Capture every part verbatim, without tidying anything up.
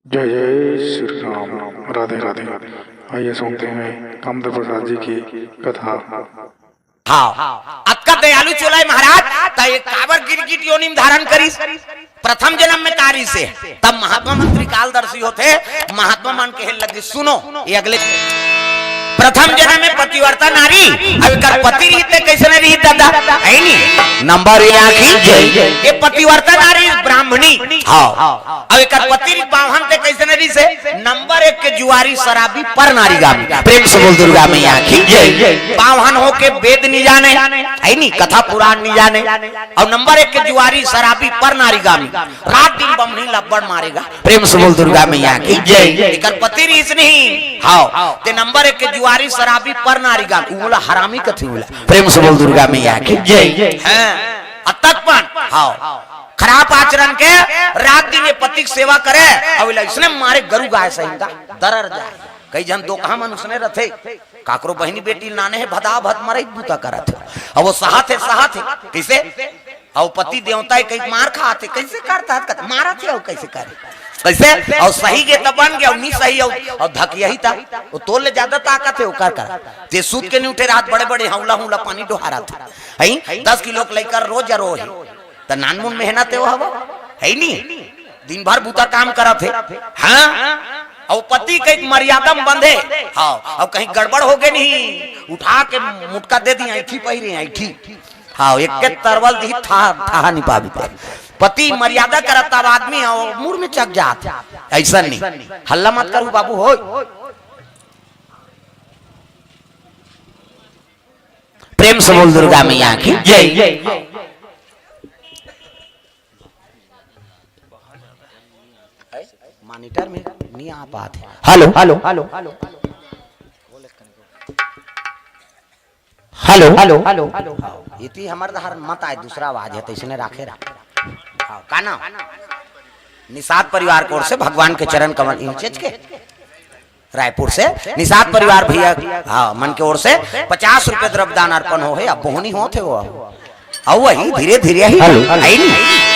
जय जय श्री राम। राधे राधे। आइए सुनते हैं कामदेव प्रसाद जी की कथा। हाँ, अतका दयालु चोला हे महाराज, त ये काबर गिरगिट योनि म धारण करिस? प्रथम जन्म में का रिहिसे? तब महात्मा मन त्रिकालदर्शी होथे, महात्मा मन कहे लगे, सुनो, ये अगले प्रथम जन्म में पतिव्रता नारी, अब एकर पति रिहिस ते कइसने रिहिस दादा? हे नी? नंबर एक आँखी जय। ये पतिव्रता नारी ब्राह्मणी। हाँ। अब एकर पति रिहिस बाम्हन ते कइसने रिहिसे? नंबर एक के जुआरी शराबी पर नारीगामी। प्रेम से बोल दुर्गा मैया की जय। बाम्हन होके वेद नि जाने, हे नी? कथा पुराण नि जाने। अउ नंबर एक के जुआरी शराबी पर नारीगामी। रात दिन बम्हनी ल अब्बड़ मारेगा। प्रेम से बोल दुर्गा मैया की जय। एकर पति रिहिस नहीं। हाँ। ते नंबर एक के जुआरी शराबी पर नारीगामी। उला हरामी कथे उला। प्रेम से बोल दुर्गा मैया की जय। हाँ। अतक पण, हाँ, खराब आचरण के रात दिन ये पति के सेवा करे, अउ एला इसने मारे गरु गाय सहिन का दरर जाए। कई झन दोकहा मन उसने रथे, काकरो बहिनी बेटी ल नाने हे, भदा भद मरई के बूता करत हे, अउ वो सहत हे, सहत हे, कइसे? अउ पति देवता हे, कई मार खात हे, कइसे करत हे, मारत हे, अउ कइसे करे? कइसे? अउ सही गे त बन गे, अउ नि सही, अउ, अउ धकियाही त, वो तोर ले जादा ताकत हे, ओकर कर। ते सूत के नि उठे रहत, बड़े बड़े हौला हौला पानी डोहारत हे। हई, दस किलो के लइका रोज रो हे, त नानमुन मेहनत हे वो हवा, हे नी? दिन भर बूता काम करत हे। हाँ, अउ पति कई मर्यादा म बंधे। हाँ, अउ कहीं गड़बड़ हो गे नहीं, उठा के मुटका दे दी, ऐठी पहिरे, ऐठी। हाँ, एक के तरवल दी, था, था नि पाबी ते। पति मर्यादा करत तब आदमी अउ मुड़ में चक जात। अइसन नहीं, हल्ला मत करू बाबू, होय। प्रेम से बोल दुर्गा मैया की जय। मॉनिटर में नि आ पात हे। Hello, hello, hello, hello, hello, hello. इति हमर डहर मत आए, दूसरा आवाज हे, त इसने राखे रहा। हाँ, का नाम? निषाद परिवार की ओर से भगवान के चरण कमल इंचेज के। रायपुर से निषाद परिवार भैया, हाँ, मन के ओर से पचास रुपये द्रव्य दान अर्पण हो हे। अब बोहनी होत हे वो, अउ वही धीरे धीरे ही हेलो। आई नी।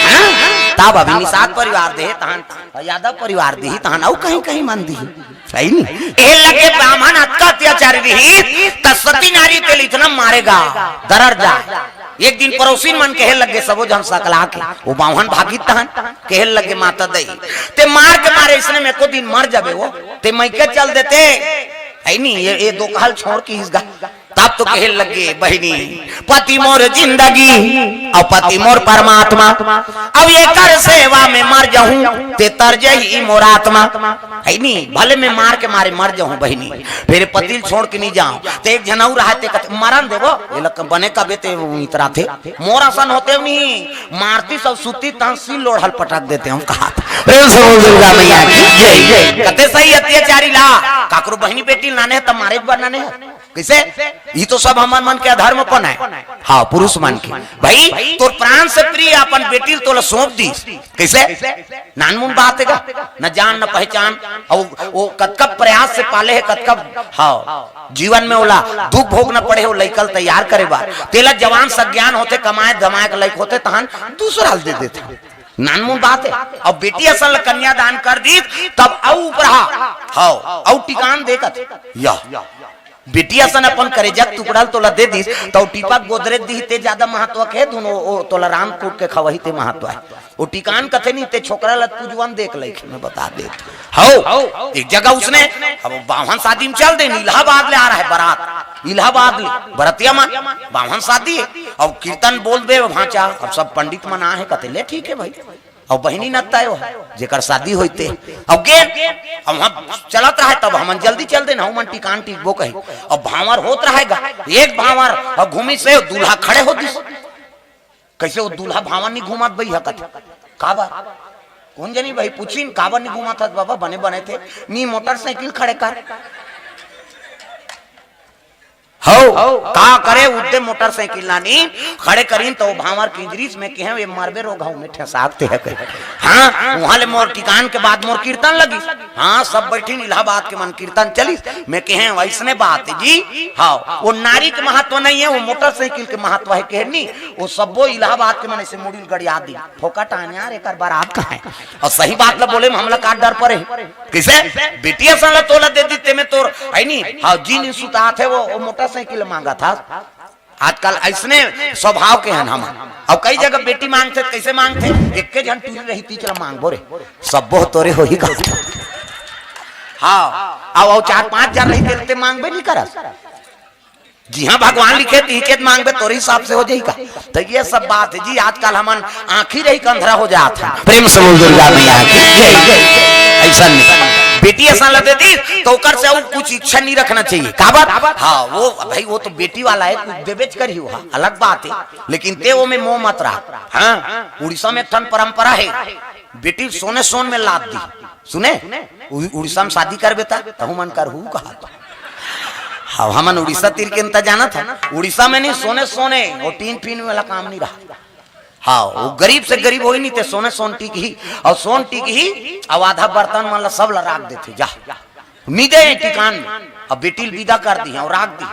हाँ? तब अभी निषाद परिवार दे, तहन यादव परिवार दी, तहन अउ कहीं कहीं मन दी। आई नी। ए लगे बाम्हन अतका अत्याचारी रिहिस, त सती नारी तेला इतना मारेगा, दरर जा। एक दिन पड़ोसिन मन कहे लगे, सबो झन सकला के, वो बाम्हन भागित तहन, कहे लगे, माता दई, ते मार के मारे इसने में एको दिन मर जाबे वो, ते मइके चल देते। आई नी, ये, ये दोकहा ल छोड़ के इसगा। तब तो कहे लगे, बहिनी, पति मोर जिंदगी अउ पति मोर परमात्मा, अब एकर सेवा में मर जाहूं, ते तर जही मोर आत्मा। हे नी, भले मैं मार के मारे मर जाहूं बहिनी, फेर पति ल छोड़ के नि जांव। ते एक झन अउ रहा, ते कथे, मरन देबो, ये लग बने कबे ते इतराथे। मोर असन होते नहीं, मारती सब सुती तहन सिल लोढ़ल पटक देते हम कहा था। प्रेम से बोल दुर्गा मैया की जय। कते सही अत्याचारी ला, काकरो बहिनी बेटी ल नाने हे त मारे बर नाने हे। कइसे? ये तो सब हमर मन के अधर्मपन हे। हाँ, पुरुष मन के। भाई, तोर प्राण से प्रिय अपन बेटी ल तोला सौंप दीस। कइसे? नानमुन बात हे का? न जान न पहचान, अउ वो कतका प्रयास से पाले हे, कतका, हाँ, जीवन में ओला दुख भोगना पड़े हे, वो लइका ल तैयार करे बर। तेला जवान सज्ञान होथे, कमाए धमाए के लइक होथे, तहन दूसरा ल दे देथे। नानमुन बात हे। अउ बेटी असन ल कन्यादान कर दीस, तब अउ उपरहा, हाँ, अउ टिकान देखत। या बेटी असन अपन करेजा के टुकड़ा ल तोला दे दीस, त ओ टीपा गोदरेज दिही ते जादा महत्व के धुन, ओ, ओ तोला रांध कूट के खवही ते महत्व हे। ओ टिकान कथे नहीं, ते छोकरा ल पूजवन देख लइक, मैं बता दे। हौ, एक जगह उसने, अब बाम्हन शादी में चल दे, इलाहाबाद ले आ रहा है बारात, इलाहाबाद ले, बरतिया मन, बाम्हन शादी हे, अब कीर्तन बोल दे भांचा, अब सब पंडित मन आ हे, कथे, ले ठीक हे भाई। अउ बहिनी नत्ता हे, जेकर शादी होइते। अउ गे, अब वहाँ चलत रहे, तब हमन जल्दी चल देन, हमन टिकान टिकबो कही। अब भांवर होत रहेगा, एक भांवर, अब घूमी से दूल्हा खड़े हो दिस। कइसे वो दूल्हा भांवर नहीं घूमत बई हकत? काबर? कोन जनी भाई पूछिन, काबर नहीं घूमत हस बाबा, बने बने थे, नी मोटरसाइकिल खड़े कर। हौ, का करे, उद्दे मोटरसाइकिल लानिन, खड़े करिन त ओ भांवर किंजरिस, में केहेंव ए मरबे रोगहू में ठेंसाक ते हे कहि। हाँ, उहाँ ले मोर टिकान के बाद मोर कीर्तन लगिस। हाँ, सब बइठिन इलाहाबाद के मन, कीर्तन चलिस। में केहेंव अइसने बात हे जी। हाँ, ओ नारी के महत्व नइ हे, ओ मोटरसाइकिल के महत्व हे केहेंव नी। ओ सब्बो इलाहाबाद के मन अइसे मुड़ी ल गड़िया दिस। फोकट आन यार, एकर बर आत कहाँ हे? अउ सही बात ल बोले में हमला का डर परे हे? कइसे? बेटी असन ल तोला दे दिस, तेमे तोर, हइ नी? हाँ, जिन सुतात हे ओ, ओ मोटरसाइकिल मांगत हस। आजकल अइसने स्वभाव के हन हमन। अउ कई जगह बेटी मांगथे, कइसे मांगथे? एक्के झन टूरी रही, तीच ल मांगबो रे, सब्बो तोरे होही का। हाँ, अउ, अउ चार पांच झन रही, तेला ते मांगबे नइ करस। जिहाँ भगवान लिखे, तिही के मांगबे, तोरे हिसाब से हो जाही का। त ए सब बात हे जी, आजकल हमन आँखी रही के अंधरा हो जात हन। प्रेम से बोल दुर्गा मैया की जय। अइसन नइ। बेटी असन ल दे दिस, त ओकर से अउ कुछ इच्छा नइ रखना चाहिए। काबर? हाँ, ओ भाई, ओ तो बेटी वाला हे, कुछ देबेच करही, ओ हा अलग बात हे, लेकिन ते ओमे मोह मत रख। हाँ, उड़ीसा में एक ठन परंपरा हे, बेटी ल सोने सोन में लाद दिस। सुने, उ-, उड़ीसा में शादी करबे त, तहू मन करहू कहा तो। हाँ, हमन उड़ीसा तीर के अंता जानत हन। उड़ीसा में नइ, सोने सोने, ओ टीन फीन वाला काम नइ रहा। हाँ, ओ गरीब से गरीब होही नइ ते सोने सोन टिकही, अउ सोन टिकही, अउ आधा बर्तन मन ला सब ला राख देथे, जा। नइ दे टिकान में, अब बेटी ल बिदा कर दिस, अउ राख दिस।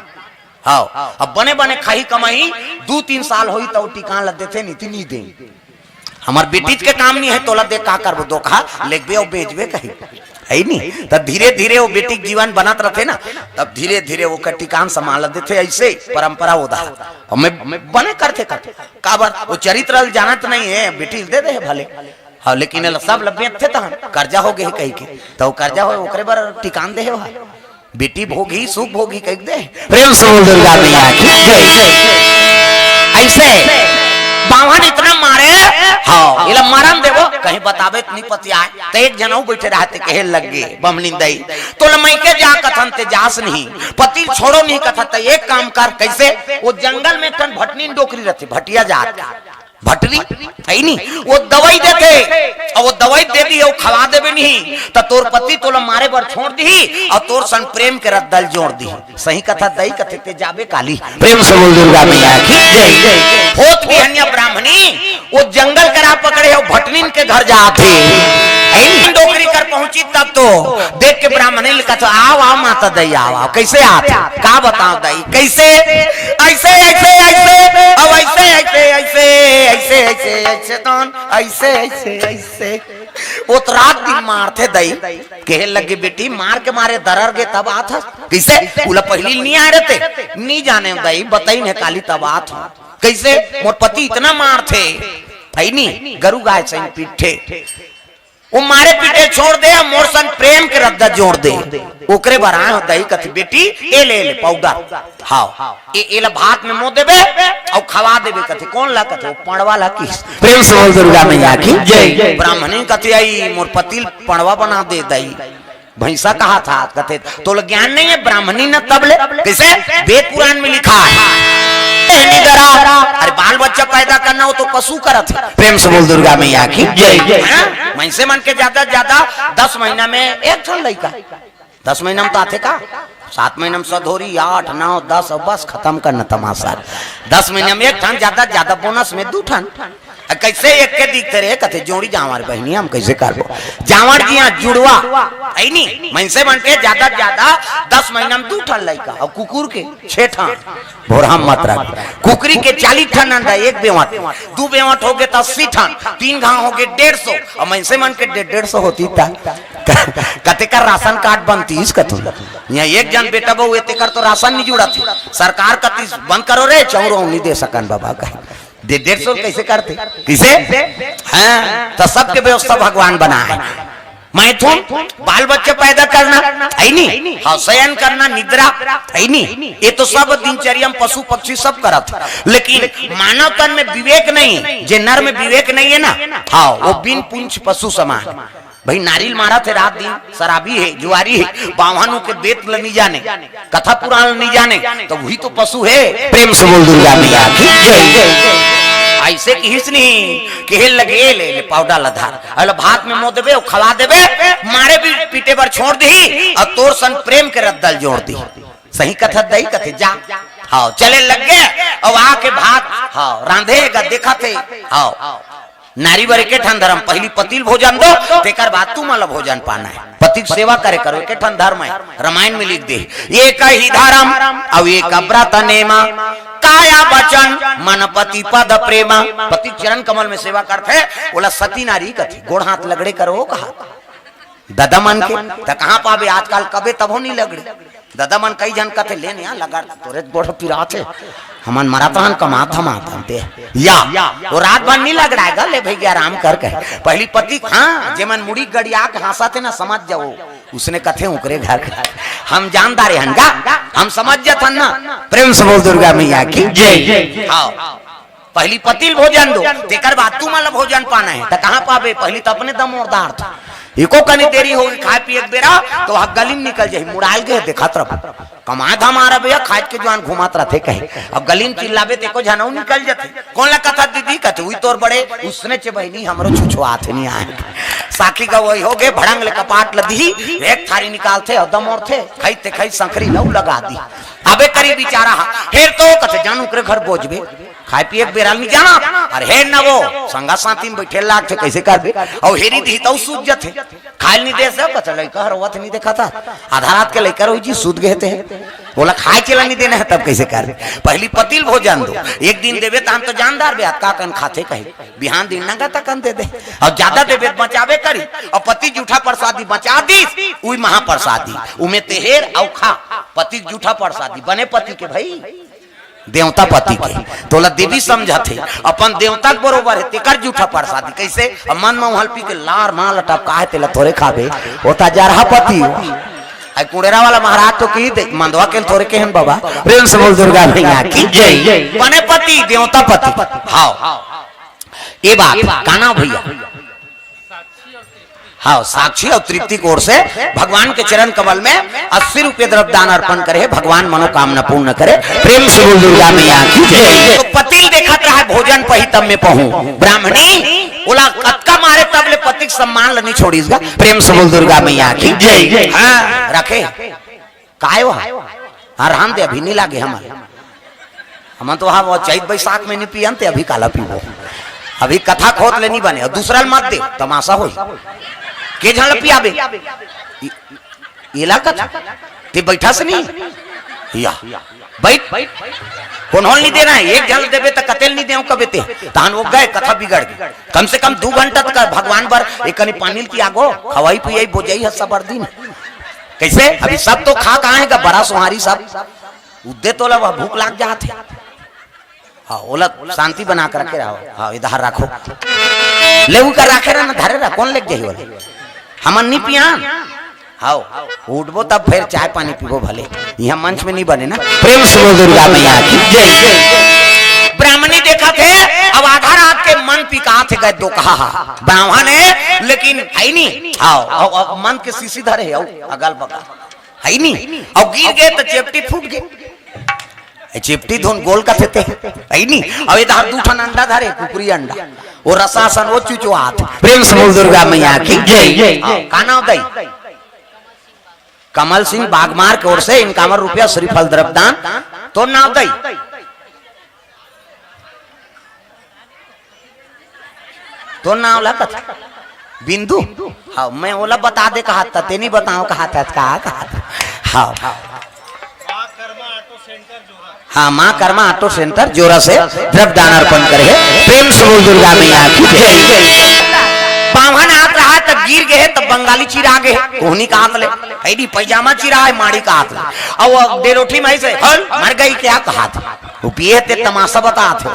हाँ, अब बने बने खाही कमाही, दू तीन साल होही त ओ टिकान ला देथे, नइ ते नइ दे। हमर बेटीच के काम नइ हे, तोला दे का करबो, धोखा लेगबे अउ बेचबे कही। हइ नी? त धीरे धीरे ओ बेटी के जीवन बनत रथे ना, तब धीरे धीरे ओकर टिकान समान ल देथे, अइसे परंपरा ओदा। अउ में बने करथे, करथे। काबर? ओ चरित्र ल जानत नइ हे, बेटी ल दे दे हे भले। हाँ, लेकिन एला सब ल बेचथे तहन, करजा हो गे हे कहिके। त ओ करजा होय, ओकरे बर टिकान दे हे ओ हा। बेटी भोगही, सुख भोगही कहि दे। प्रेम से बोल दुर्गा मैया की जय। अइसे बाम्हन इतना मारे, हाँ, एला मरन देबो, कहीं बताबे त नइ पतियाय। त एक झन अउ बइठे रहथे, कहे लगे, बमनिन दई, तोला मइके जा कथन ते जास नहीं, पति ल छोड़ो नहीं कथन, त एक काम कर, कइसे? ओ जंगल में एक ठन भटनिन डोकरी रथे, भटिया जात। भटरी, हइ नी? ओ दवई देथे, अउ ओ दवई दे दिही, अउ खवा देबे नहीं, त तोर पति तोला मारे बर छोड़ दिही, अउ तोर संग प्रेम के रद्दा ल जोड़ दिही। सही कथस दई, कथे ते जाबे काली। प्रेम से बोल दुर्गा मैया की जय। होत बिहनिया ब्राह्मणी, ओ जंगल करा पकड़े हे, ओ भटनिन के घर जात हे। हइ नी? डोकरी कर पहुंचिस तब तो देख के ब्राह्मणी ल कथे, "आव, आव माता दई, आव, आव।" कइसे आत हे? का बतावंव दई? कइसे? अइसे, अइसे, अइसे, अउ अइसे, अइसे, अइसे, अइसे, अइसे, अइसे, तहन अइसे, अइसे, अइसे। ओ त रात दिन मारथे दई। कहे लगे, "बेटी, मार के मारे दरर गे तब आत हस।" कइसे? ओला पहिली नइ आय रहिथे। नइ जानेंव दई, बतइन हे काली तब आत हंव। कइसे? मोर पति इतना मारथे, हइ नी, गरू गाय सही पीटथे। ओ मारे पीटे छोड़ दे, मोर संग प्रेम के रद्दा जोड़ दे। ओकरे बर आय हंव दई, कथे, "बेटी, ए ले, ए ले पाउडर। हाँ, ए, एला भात में मो देबे, अउ खवा देबे," कथे। कोन ला कथे? ओ पंड़वा ला किहिस। प्रेम से बोल दुर्गा मैया की जय। ब्राह्मणी कथे, "अई, मोर पति ल पंड़वा बना दे दई।" भइँसा कहत हस, कथे, "तोला ज्ञान नइ हे, ब्राह्मणी न तब ले।" कइसे? वेद पुराण में लिखाय हे। ए निदरा, अरे बाल बच्चा पैदा करना ओ तो पसु करत हे। प्रेम से बोल दुर्गा मैया की जय। हाँ? मइनसे मन के जादा से जादा दस महीना में एक ठन लइका। दस महीना में तो आथे का? सात महीना में सधौरी, आठ, नौ, दस, अउ बस खतम करना तमाशा। दस महीना में एक ठन, जादा से जादा बोनस में दू ठन। अ, कइसे एक के दिखथे रे? कथे, "जोड़ी जांवर बहिनी, हम कइसे करबो?" जांवर जी हाँ जुड़वा, हइ नी? मइनसे मन के जादा से जादा दस महीना में दू ठन लइका, अउ कुकुर के छे ठन। भोरहा मत रख। कुकरी के चालीस ठन अंडा, एक बेंवट, दू बेंवट होगे त अस्सी ठन, तीन घांव होगे डेढ़ सौ, अउ मइनसे मन के डेढ़, डेढ़ सौ होतिस त कतेक राशन कार्ड बनतिस कथों। इहाँ एक झन बेटा बहू हे, तेकर तो राशन नइ जुड़त हे। सरकार कतिस, "बंद करो रे, चाउर नइ दे सकन बाबा," कहे। दे डेढ़ सौ कइसे करथे? कइसे? हाँ, त सबके व्यवस्था भगवान बनाय हे। मैथुन, बाल बच्चा पैदा करना, हइ नी? हाँ, शयन करना, निद्रा, हइ नी? ए तो सब दिनचर्या में पशु पक्षी सब करत हे। लेकिन मानव तन में विवेक नइ हे, जे नर में विवेक नइ हे ना, हाँ, ओ बिन पूंछ पशु समान। भई नारी ल मारत हे रात दिन, शराबी हे, जुआरी हे, बाम्हन के वेद ल नइ जाने, कथा पुराण ल नइ जाने, त उही तो पशु हे। प्रेम से बोल दुर्गा मैया की जय। अइसे किहिस नहीं, कहे लगे, "ए ले, ले पाउडर ल धर, अउ एला भात में मो देबे, अउ खवा देबे, मारे भी पीटे बर छोड़ दिही, अउ तोर संग प्रेम के रद्दा ल जोड़ दिही।" सही कथत दई कथे जा। हव, चले लग गे। अउ आके भात, हव, रांधे गा, देखत हे। हव, नारी बर एके ठन धरम, पहिली पति ल भोजन दो, तेकर बाद तुमन ल भोजन पाना हे। पति के सेवा करे करो, एके ठन धरम हे, रामायण में लिख दे। एक ही धरम अउ एक व्रत नेमा, काया वचन मन पति पद प्रेमा। पति के चरण कमल में सेवा करथे, ओला सती नारी कथे। गोड़ हाथ लगड़े करो कहा ददा मन के, त कहाँ पाबे आजकल, कबे तभो नहीं लगड़े। ददा मन कई झन कथे, "ले न या, लगड़ तोरे गोड़ पिरात हे, हमन मरत रहन कमात धमात हन ते।" या, वो रात भर नहीं लगड़ाएगा, ले भैया आराम कर कहे। पहली पति, हाँ, जेमन मुड़ी गड़िया के हाँसत हे ना, समझ जाओ, उसने कथे ओकरे घर के। हम जानदार हन गा, हम समझ जाथन ना। प्रेम से बोल दुर्गा मैया की जय। हाँ। पहली पति ल भोजन दो, तेकर बाद तुमन ल भोजन पाना हे। त कहाँ पाबे? पहली त अपने दमोर दार था। एको कनी देरी होगे खाए पिए के बेरा, त वहाँ गली में निकल जाही, मुड़ायल गे देखत रह। कमाए धमार भैया, खाए के जुआन घुमात रथे कहे। अब गली में चिल्लाबे त एको झन अउ निकल जथे। कोन ला कथा दीदी? कथे, "उही तोर बड़े, उसने चे बहिनी हमरो छुछुआत हे, नहीं आए।" साखी गवई होगे, भड़ंग ले कपाट ल दिही, एक थारी निकालथे अउ दमोरथे, खइते खई संखरी ल अउ लगा दी। अबे करी बिचारा हा, फेर तो कथे, "जानू करे घर बोझबे।" खाए पिए के बेरा ल नहीं जाना, अरे हे न वो, संगा साथी में बैठे लागथे, कैसे करबे? अउ हेरी दिही तउ सूत जथे। खाए ल नहीं दे से, बस लइका हर रोवत नहीं देखा था। आधा रात के लइका रोई जी, सूत गए थे। बोला, "खाए चला नहीं देना है, तब कैसे करबे?" पहली पति ल भोजन दो, एक दिन देबे, तहन तो जानदार बे, का कन खाथे कहे, बिहान दिन नंगा तकन दे दे। अउ ज्यादा देबे त बचाबे करी। अउ पति जूठा प्रसादी बचा दीस, उही महाप्रसादी, उमे तेहेर अउ खा। पति के जूठा प्रसादी, बने पति के भाई, देवता पति के, तोला देवी समझत हे, अपन देवता के बरोबर हे, तेकर जूठा प्रसादी। कैसे? अब मन में हल्पी के लार माल टपका हे, तेला थोरे खाबे, वो त जरहा पति हो। आई कुड़ेरा वाला महाराज तो की दे, मंदवा के थोरे के हन बाबा। प्रेम से बोल दुर्गा मैया की जय। बने पति, देवता पति। हाँ, ये बात, का नाम भैया? हाँ, साक्षी अउ तृप्ति के ओर से भगवान के चरण कमल में अस्सी रुपये द्रव्य दान अर्पण करे हे, भगवान मनोकामना पूर्ण करे। प्रेम से बोल दुर्गा मैया की जय। तो पति ल देखत रहा हे, भोजन पही तब में पहूं। ब्राह्मणी ओला कतका मारे तब ले पति के सम्मान ल नहीं छोड़ीस गा। प्रेम से बोल दुर्गा मैया की जय। हाँ, रखे। काय वो? हाँ, रहन दे, अभी नहीं लागे हमन। हमन तो हाँ, वो चैत बैसाख में नहीं पियन ते, अभी काला पीबो? अभी कथा खोत ले नहीं बने, अउ दूसरा ल मत दे, तमाशा होई। के झन ल पियाबे? इ-, एला कथा? ते बैठा से नहीं? या। बैठ। कोनो ल नहीं देना हे, एक झन ल देबे त कते ल नहीं देव कबे ते। तहन वो गए, कथा बिगड़ गे। कम से कम दू घंटा तक भगवान बर एक कनी पानी ल पियागो, खवाई पियाई बोजई ह सबर दिन। कैसे? अभी सब तो खा कहाँ हे गा, बरा सोहारी सब। उद्दे तोला वह भूख लाग जात हे। हाँ, ओला शांति बना के रखे रहो। हाँ, इधर रखो। ले उनका रखे रहा ना, धरे रहा, कोन लेके जाही ओला? हमन नहीं पियान। हाँ, उठबो तब फेर चाय पानी पीबो भले। यहाँ मंच में नहीं बने ना। प्रेम से बोल दुर्गा मैया की जय। ब्राह्मणी देखत हे, अब आधा रात के मन पिकात हे, गए दो कहा हा। ब्राह्मण हे, लेकिन हे नहीं। हाँ, अउ, अउ मन के शीशी धरे हे, अउ अगल बगल। हे नहीं? अउ गिर गे त चेपटी फूट गे। ए चेपटी धोन गोल कथे ते। हे नहीं? अउ एदे दू ठन अंडा धरे, कुकरी अंडा। वो रसा असन वो चुचुआत। प्रेम से बोल दुर्गा मैया की जय। हाँ, का नाम दई? कमल सिंह बागमार के ओर से इनकावन रुपया श्रीफल द्रव्य दान। तोर नाम दई? तोर नाम ला कथा? बिंदु? हाँ, मैं ओला बता दे कहा था, ते नहीं बताओ कहा था, कहा, कहा था। हाँ। हाँ, माँ कर्मा ऑटो सेंटर जोरा से द्रव्य दान अर्पण करे हे। प्रेम से बोल दुर्गा मैया की जय। बाम्हन आत रहा त गिर गे हे, त बंगाली चिरा गे हे, कोहनी का हाथ ले, हे नहीं, पैजामा चिरा हे, माड़ी का हाथ ले। अउ वो डेरोठी में से, "हल, मर गई क्या?" कहा था। वो पिए ते तमाशा बतात हे।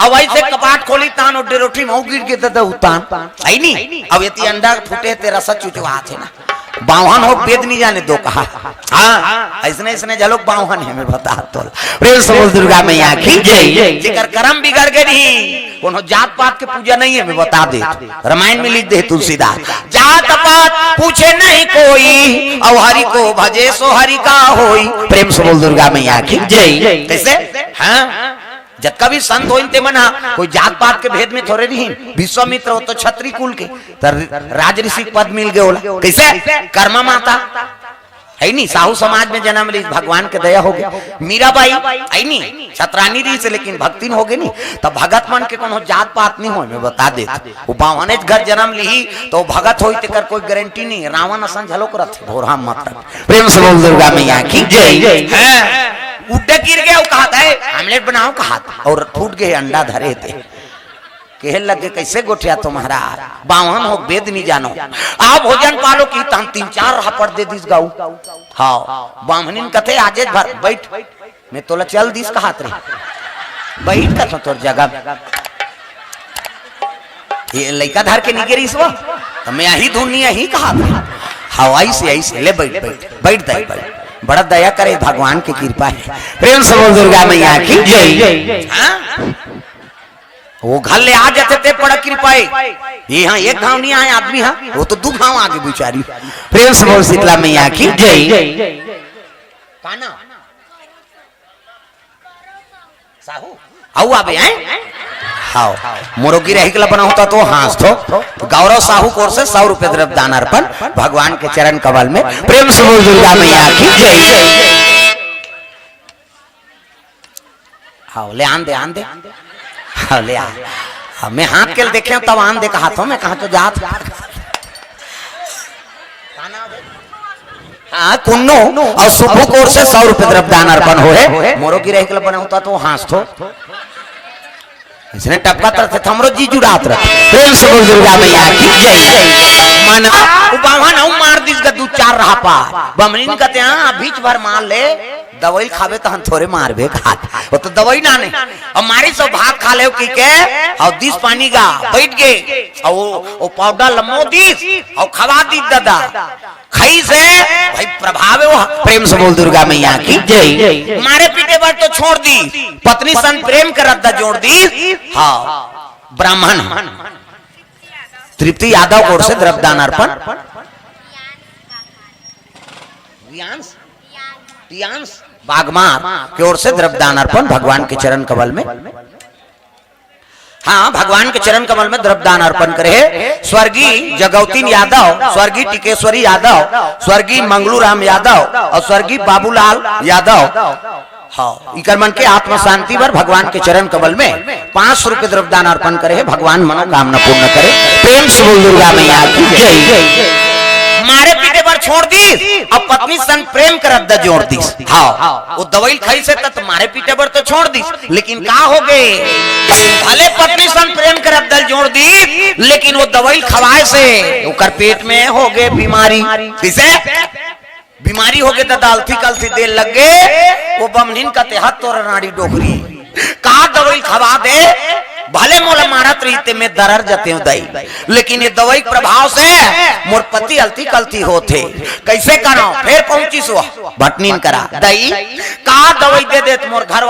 अउ ऐसे कपाट खोली तान अउ डेरोठी में गिर गे त उतान। हे नहीं? अउ एती अंडा फूटे ते रसा चुचुआत हे ना। बाम्हन हो, वेद नहीं जाने दो कहा। हाँ, ऐसने ऐसने झलोक बाम्हन हे, मैं बता तो। प्रेम से बोल दुर्गा मैया की जय। जेकर करम बिगड़ गे नहीं, कोनो जात पात के पूजा नहीं हे, मैं बता दे। रामायण में लिख दे तुलसीदास, "जात पात पूछे नहीं कोई, अउ हरि को भजे सो हरि का होई।" प्रेम से बोल दुर्गा मैया की जय। कैसे? हाँ, जतका भी संत होइन ते मन हा कोई जात पात के भेद में थोरे रिहिन। विश्वामित्र हो तो छत्री कुल के, त राजऋषि के पद मिल गे ओला। कैसे? कर्मा माता। है नी, साहू समाज में जन्म लीस, भगवान के दया होगे। मीराबाई है नी, छतरानी रहिस, लेकिन भक्तिन होगे नी। तब भगत मन के कोनो जात पात नहीं होय, मैं बता देत। वो बावनेच घर जन्म लिही, तो भगत होई, तेकर कोई गारंटी नहीं। रावण असन झलोक रथे, भोरहा मत रख। प्रेम से बोल दुर्गा मैया की जय। हैं? उड्डे गिर गया, वो कहा था, "आमलेट बनाओ," कहा था, और फूट गए अंडा धरे थे। कहे लगे, "कैसे गोठिया तुम्हारा? बावन हो, वेद नहीं जानो। आओ भोजन पालो," की तहन तीन चार रहापड़ दे दिस गाऊ। हाँ, बामनिन कथे, "आजेच भर बैठ, मैं तोला चल दिस," कहात रही। "बैठ," कथो, "तोर जगह।" ये लइका धर के नहीं गिरिस वो, तो मैं यही धुन नहीं यही कहात रही। हाँ, ऐसे, ऐसे, "ले बैठ, बैठ, बैठ दाई, बैठ।" बड़ा दया करे, भगवान की कृपा है। प्रेम से बोल दुर्गा मैया की जय। हाँ? वो घर ले आ जाते ते बड़ा कृपा है। ये हाँ एक घाव नहीं आए आदमी, हाँ, वो तो दू घाव आगे बेचारी। प्रेम से बोल शीतला मैया की जय। का नाम? साहू? आऊ आबे, हैं? हाव। मोरो गिरही के ला बना होता तो हाँस थो। गौरव साहू कोर से सौ रुपये द्रव्य दान अर्पण भगवान के चरण कमल में। प्रेम से बोल दुर्गा मैया की जय। हाव, ले आन दे, आन दे। हाव, ले आ। हाव, मैं हाथ के देखे तब आन दे कहा थो, मैं कहा तो जात। हाँ, कुन्नू और सुब्बू कोर से सौ रुपये द्रव्य दान अर्पण होए। मोरो गिरही के ला बना होता तो हाँस थो। इसने टपका तरफ से थमरो जी जुड़ात रहे। प्रेम से बोल दुर्गा मैया की जय। मन वो बावन अउ मार दिस गा दू चार रहापड़। बमनिन कथे, "हाँ, बीच भर मार ले, दवाई खाबे तहन थोरे मारबे," कहात। वो तो दवाई ना ने। अब मारी सब भात खा ले की के, और दिस पानी गा, बैठ गए। और वो, वो पाउडर लमो दिस, और खवा दिस दादा। खई से भाई प्रभाव है वो। प्रेम से बोल दुर्गा मैया की जय। मारे पीटे बर तो छोड़ दिस, पत्नी सन प्रेम के रद्दा जोड़ दिस। हाँ, ब्राह्मण। तृप्ति यादव कोर से द्रव्य दान अर्पण। रियांश? रियांश बागमार के ओर से द्रव्य दान अर्पण भगवान के चरण कमल में। हाँ, भगवान के चरण कमल में द्रव्य दान अर्पण करे हे स्वर्गीय जगौतीन यादव, स्वर्गीय टिकेश्वरी यादव, स्वर्गीय मंगलूराम यादव और स्वर्गीय बाबूलाल यादव। हाँ, इकर मन के आत्मा शांति बर भगवान के चरण कमल में पाँच सौ रुपये द्रव्य दान अर्पण करे हे। भगवान मनोकामना पूर्ण करे। प्रेम से बोल दुर्गा मैया की जय। मारे पीटे बर छोड़ दिस, अब पत्नी सन प्रेम के रद्दा जोड़ दिस। हाँ, वो दवाई खाई से तब मारे पीटे बर तो छोड़ दिस, लेकिन का हो गए? भले पत्नी सन प्रेम के रद्दा जोड़ दिस, लेकिन वो दवाई खवाए से ओकर पेट में हो गए बीमारी। किसे? बीमारी हो गए दादा, अलथी कलथी दे लग गए। वो बमनिन कथे, "हत तोर नाड़ी डोकरी, का दवाई खवा दे, भले मोला मारत रहिते मैं दरर जते हूँ दई, लेकिन ये दवाई के प्रभाव से मोर पति अलथी कलथी होथे, कैसे कराओ?" फिर पहुंचिस वो भटनीन करा, "दई, का दवाई दे देत मोर घर वाला